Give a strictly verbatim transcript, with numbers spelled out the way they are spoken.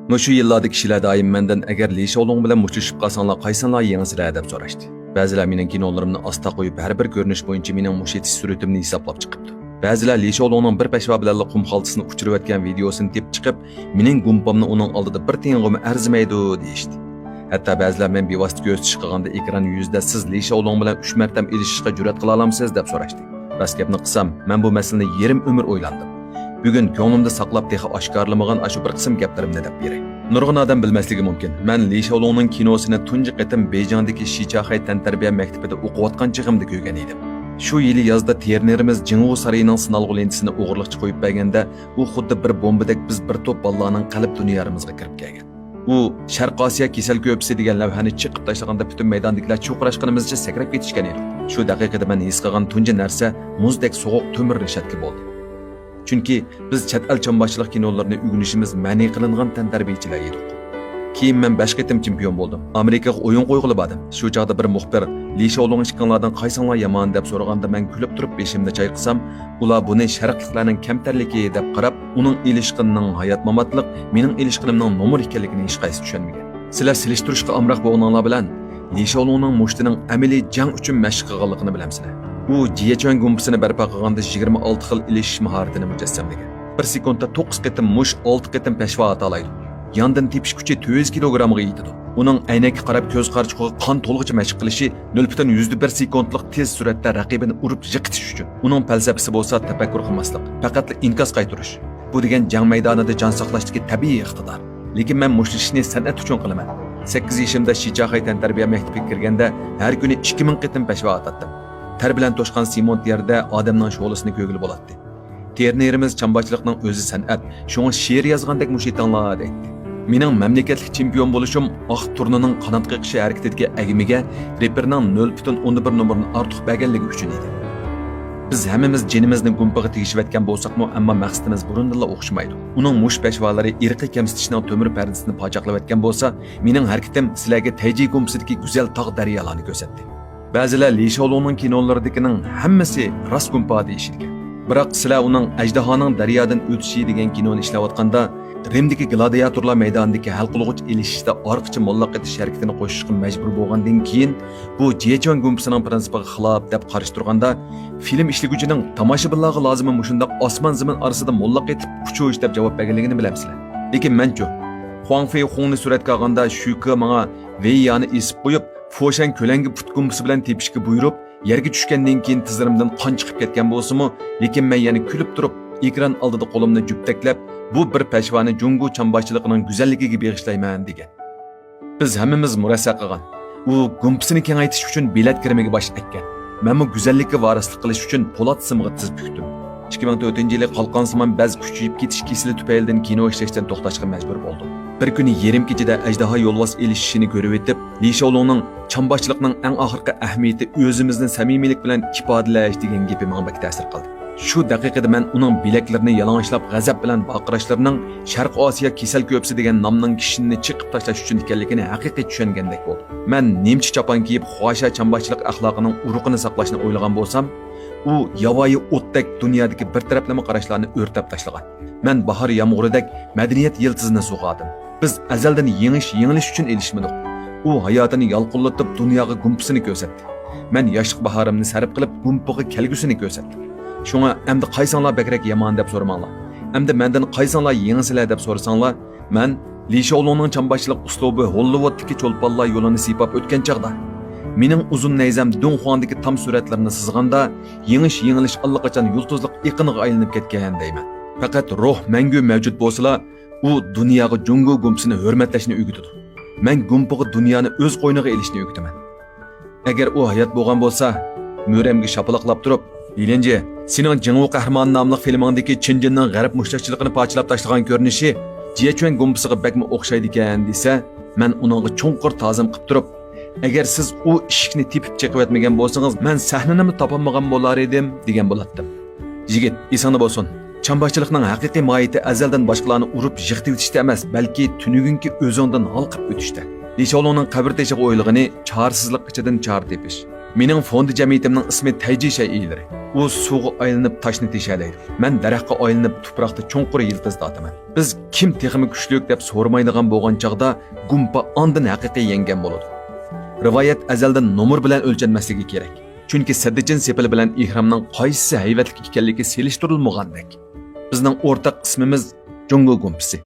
مۇشۇ يىللاردا كىشىلەر دائىم مەندىن، «ئەگەر لى شياۋلۇڭ بىلەن مۇشتلىشىپ قالساڭلار، قايسىڭلار يېڭىسىلەر؟» دەپ سوراشتى. بەزىلەر مېنىڭ كىنولىرىمنى ئاستا قويۇپ، ھەر بىر كۆرۈنۈش بويىچە مېنىڭ مۇشتلىشىش سۈرئىتىمنى ھېسابلاپ چىقىپتۇ. بەزىلەر لى شياۋلۇڭنىڭ بىر پەشۋا بىلەنلا قۇم خالتىسىنى ئۇچۇرۇۋەتكەن ۋىدېئوسىنى تېپىپ چىقىپ، «مېنىڭ گۇمپامنى ئۇنىڭ ئالدىدا بىر تىيىنغىمۇ ئەرزىمەيدۇ» دېيىشتى. ھەتتا بەزىلەر مەن بىۋاسىتە كۆزىتىش قىلغاندا ئېكران يۈزىدە، «سىز لى شياۋلۇڭ بىلەن ئۈچ مەرتەم ئېلىشىشقا جۈرئەت قىلالامسىز؟» دەپ سوراشتى. راست گەپنى قىلسام، مەن بۇ مەسىلىنى يېرىم ئۆمۈر ئويلاندىم. بۈگۈن كۆڭلۈمدە ساقلاپ، تېخى ئاشكارىلىمىغان ئاشۇ بىر قىسىم گەپلىرىمنى دەپ بېرەي. نۇرغۇن ئادەم بىلمەسلىكى مۇمكىن، مەن لى شياۋلۇڭنىڭ كىنوسىنى تۇنجى قېتىم بېيجىڭدىكى شىچاخەي تەنتەربىيە مەكتىپىدە ئوقۇۋاتقان چېغىمدا كۆرگەن ئىدىم. شۇ يىلى يازدا تيېرنېرىمىز جىڭۋۇ سارىيىنىڭ سىنالغۇ لېنتىسىنى ئوغرىلىقچە قويۇپ بەرگەندە، ئۇ خۇددى بىر بومبىدەك بىز بىر توپ بالىلارنىڭ قەلب دۇنيالىرىمىزغا كىرىپ كەلگەن. ئۇ شەرقىي ئاسىيا كېسەل كۆپىسى دېگەن لەۋھەنى چېقىپ تاشلىغاندا، پۈتۈن مەيداندىكىلەر چۇرقىراشقىنىمىزچە سەكرەپ كېتىشكەن ئىدۇق. شۇ دەقىقىدە مەن ھېس قىلغان تۇنجى نەرسە مۇزدەك سوغۇق تۆمۈر رېشاتكا بولدى. چۈنكى بىز چەت ئەل چامباشچىلىق كىنولىرىنى ئۆگىنىشىمىز مەنئى قىلىنغان تەنتەربىيىچىلەر ئىدۇق. كېيىن مەن بەش قېتىم چېمپىيون بولدۇم. ئامېرىكىغا ئويۇن قويغىلى باردىم. شۇ چاغدا بىر مۇخبىر، «لى شياۋلۇڭ ئىككىڭلاردىن قايسىڭلار يامان؟» دەپ سورىغاندا، مەن كۈلۈپ تۇرۇپ بېشىمنى چايقىسام، ئۇلار بۇنى شەرقلىكلەرنىڭ كەمتەرلىكى دەپ قاراپ، ئۇنىڭ ئېلىشقىنىنىڭ ھايات-ماماتلىق، مېنىڭ ئېلىشقىنىمنىڭ نومۇر ئىكەنلىكىنى ھېچقايسى چۈشەنمىگەن. سىلەر سېلىشتۇرۇشقا ئامراق بولغىنىڭلار بىلەن، لى شياۋلۇڭنىڭ مۇشتىنىڭ ئەمەلىي جەڭ ئۈچۈن مەشىق قىلغانلىقىنى بىلەمسىلەر؟ ئۇ جيەچۈەن گۇمپىسىنى بەرپا قىلغاندا يىگىرمە ئالتە خىل ئېلىشىش ماھارىتىنى مۇجەسسەملىگەن. بىر سېكۇنتتا توققۇز قېتىم مۇشت، ئالتە قېتىم پەشۋا ئاتالايدۇ. ياندىن تېپىش كۈچى تۆت يۈز كىلوگرامغا يېتىدۇ. ئۇنىڭ ئەينەككە قاراپ كۆز قارىچۇقىغا قان تولغۇچە مەشىق قىلىشى نۆل پۈتۈن يۈزدە بىر سېكۇنتلۇق تېز سۈرئەتتە رەقىبىنى ئۇرۇپ يىقىتىش ئۈچۈن. ئۇنىڭ پەلسەپىسى بولسا تەپەككۇر قىلماسلىق، پەقەتلا ئىنكاس قايتۇرۇش. بۇ دېگەن جەڭ مەيدانىدا جان ساقلاشتىكى تەبىئىي ئىقتىدار. لېكىن مەن مۇشتلىشىشنى سەنئەت ئۈچۈن قىلىمەن. سەككىز يېشىمدا شىچاخەي تەنتەربىيە مەكتىپىگە كىرگەندە، ھەر كۈنى ئىككى مىڭ قېتىم پەشۋا ئاتاتتىم. تەر بىلەن توشقان سېمونت يەردە ئادەمنىڭ شولىسىنى كۆرگىلى بولاتتى. ترېنېرىمىز چامباشچىلىقنىڭ ئۆزى سەنئەت، شۇڭا شېئىر يازغاندەك مۇشۇ ئېيتىڭلار دەيتتى. مېنىڭ مەملىكەتلىك چېمپىيون بولۇشۇم ئاق تۇرنىنىڭ قانات قېقىشى ھەرىكىتىدىكى ئەگمىگە رېپېرنىڭ نۆل پۈتۈن ئوندىن بىر نومۇرىنى ئارتۇق بەرگەنلىكى ئۈچۈن ئىدى. بىز ھەممىمىز جېنىمىزنى گۇمپىغا تېگىشىۋەتكەن بولساقمۇ، ئەمما مەقسىتىمىز بۇرۇندىنلا ئوخشىمايدۇ. ئۇنىڭ مۇشت پەشۋالىرى ئىرقىي كەمسىتىشنىڭ تۆمۈر پەردىسىنى پاچاقلىۋەتكەن بولسا، مېنىڭ ھەرىكىتىم سىلەرگە تەيجى گۇمپىسىدىكى گۈزەل تاغ دەريالارنى كۆرسەتتى. بەزىلەر لى شياۋلۇڭنىڭ كىنولىرىدىكىنىڭ ھەممىسى راست گۇمپا دېيىشىدىكەن. بىراق سىلەر ئۇنىڭ ئەجدىھانىڭ دەريادىن ئۆتۈشى دېگەن كىنونى ئىشلەۋاتقاندا، رىمدىكى گلادىياتورلار مەيدانىدىكى ھەل قىلغۇچ ئېلىشىشتا ئارقىچە موللاق ئېتىش ھەرىكىتىنى قوشۇشقا مەجبۇر بولغاندىن كېيىن، بۇ جيەچۈەن گۇمپىسىنىڭ پىرىنسىپىغا خىلاپ دەپ قارشى تۇرغاندا، فىلىم ئىشلىگۈچىنىڭ تاماشىبىنلارغا لازىمى مۇشۇنداق ئاسمان زېمىن ئارىسىدا موللاق ئېتىپ ئۇچۇش دەپ جاۋاب بەرگەنلىكىنى بىلەمسىلەر؟ لېكىن مەنچۇ؟ خۇاڭ فېي خۇڭنى سۈرەتكە ئالغاندا شۈكې ماڭا ۋېي يانى ئېسىپ قويۇپ، فوشەن كۆلەڭگە پۇت گۇمپىسى بىلەن تېپىشكە بۇيرۇپ، يەرگە چۈشكەندىن كېيىن تىزلىرىمدىن قان چىقىپ كەتكەن بولسىمۇ، لېكىن مەن يەنە كۈلۈپ تۇرۇپ، ئېكران ئالدىدا قولۇمنى جۈپتەكلەپ، بۇ بىر پەشۋانى جۇڭگو چامباشچىلىقىنىڭ گۈزەللىكىگە بېغىشلايمەن، دېگەن. بىز ھەممىمىز مۇرەسسە قىلغان. ئۇ گۇمپىسىنى كېڭەيتىش ئۈچۈن بېلەت كىرىمىگە باش ئەگكەن. مەنمۇ گۈزەللىككە ۋارىسلىق قىلىش ئۈچۈن پولات سىمغا تىز پۈكتۈم. ئىككى مىڭ تۆتىنچى يىلى قالقانسىمان بەز كۈچىيىپ كېتىش كېسىلى تۈپەيلىدىن كىنو ئىشلەشتىن توختاشقا مەجبۇر بولدۇم. بىر كۈنى يېرىم كېچىدە ئەجدىھا يولۋاس ئېلىشىشىنى كۆرۈۋېتىپ، لى شياۋلۇڭنىڭ چامباشچىلىقنىڭ ئەڭ ئاخىرقى ئەھمىيىتى ئۆزىمىزنى سەمىمىيلىك بىلەن ئىپادىلەش دېگەن گېپى ماڭا بەك تەسىر قىلدى. شۇ دەقىقىدە مەن ئۇنىڭ بىلەكلىرىنى يالىڭاچلاپ غەزەپ بىلەن ۋارقىراشلىرىنىڭ شەرقىي ئاسىيا كېسەل كۆپىسى دېگەن نامنىڭ كىشىنىنى چېقىپ تاشلاش ئۈچۈن ئىكەنلىكىنى ھەقىقىي چۈشەنگەندەك بولدۇم. مەن نېمىچە چاپان كىيىپ خۇاشيا چامباشچىلىق ئەخلاقىنىڭ ئۇرۇقىنى ساقلاشنى ئويلىغان بولسام، ئۇ ياۋايى ئوتتەك دۇنيادىكى بىر تەرەپلىمە قاراشلارنى ئۆرتەپ تاشلىغان. مەن باھار يامغۇرىدەك مەدەنىيەت يىلتىزىنى سۇغاردىم. بىز ئەزەلدىن يېڭىش، يېڭىلىش ئۈچۈن ئېلىشمىدۇق. ئۇ ھاياتىنى يالقۇنلىتىپ دۇنياغا گۇمپىسىنى كۆرسەتتى. مەن ياشلىق باھارىمنى سەرپ قىلىپ گۇمپىغا كەلگۈسىنى كۆرسەتتىم. شۇڭا ئەمدى قايسىڭلار بەكرەك يامان دەپ سورىماڭلار. ئەمدى مەندىن قايسىڭلار يېڭىسىلەر دەپ سورىساڭلار، مەن لى شياۋلۇڭنىڭ چامباشچىلىق ئۇسلۇبى ھوللىۋۇدتىكى چولپانلار يولىنى سىيپاپ ئۆتكەن چاغدا، مېنىڭ ئۇزۇن نەيزەم دۇڭخۇاڭدىكى تام سۈرەتلىرىنى سىزغاندا، يېڭىش، يېڭىلىش ئاللىقاچان يۇلتۇزلۇق ئېقىنغا ئايلىنىپ كەتكەن دەيمەن. پەقەت روھ مەڭگۈ مەۋجۇت بولسىلا، ئۇ دۇنياغا جۇڭگو گۇمپىسىنى ھۆرمەتلەشنى ئۆگىتىدۇ. مەن گۇمپىغا دۇنيانى ئۆز قوينىغا ئېلىشنى ئۆگىتىمەن. ئەگەر ئۇ ھايات بولغان بولسا، مۈرەمگە شاپىلاقلاپ تۇرۇپ، «لى لىنجى، سېنىڭ جېڭۋۇ قەھرىمانى ناملىق فىلىمىڭدىكى چېن جىننىڭ غەرب مۇشتلۇقچىلىقىنى پارچىلاپ تاشلىغان كۆرۈنۈشى جيەچۈەن گۇمپىسىغا بەكمۇ ئوخشايدىكەن» دېسە، مەن ئۇنىڭغا چوڭقۇر تازىم قىپ تۇرۇپ، «ئەگەر سىز ئۇ ئىشىكنى تېپىپ چېقىۋەتمىگەن بولسىڭىز، مەن سەھنىنىمۇ تاپالمىغان بولار ئىدىم» دېگەن بولاتتىم. يىگىت، ئېسىڭدە بولسۇن. چامباشچىلىقنىڭ ھەقىقىي ماھىيىتى ئەزەلدىن باشقىلارنى ئۇرۇپ يىقىتىۋېتىشتە ئەمەس، بەلكى تۈنۈگۈنكى ئۆزۈڭدىن ھالقىپ ئۆتۈشتە. لى شياۋلۇڭنىڭ قەبرە تېشىغا ئويۇلغىنى چارىسىزلىق ئىچىدىن چارە تېپىش. مېنىڭ فوندى جەمئىيىتىمنىڭ ئىسمى تەيجى شەيئىلىرى. ئۇ سۇغا ئايلىنىپ تاشنى تېشەلەيدۇ. مەن دەرەخكە ئايلىنىپ تۇپراقتا چوڭقۇر يىلتىز تارتىمەن. بىز كىم تېخىمۇ كۈچلۈك دەپ سورىمايدىغان بولغان چاغدا گۇمپا ئاندىن ھەقىقىي يەڭگەن بولىدۇ. رىۋايەت ئەزەلدىن نومۇر بىلەن ئۆلچەنمەسلىكى كېرەك. چۈنكى سەددىچىن سېپىلى بىلەن ئېھرامنىڭ قايسىسى ھەيۋەتلىك ئىكەنلىكى سېلىشتۇرۇلمىغاندەك. بىزنىڭ ئورتاق ئىسمىمىز جۇڭگو گۇمپىسى.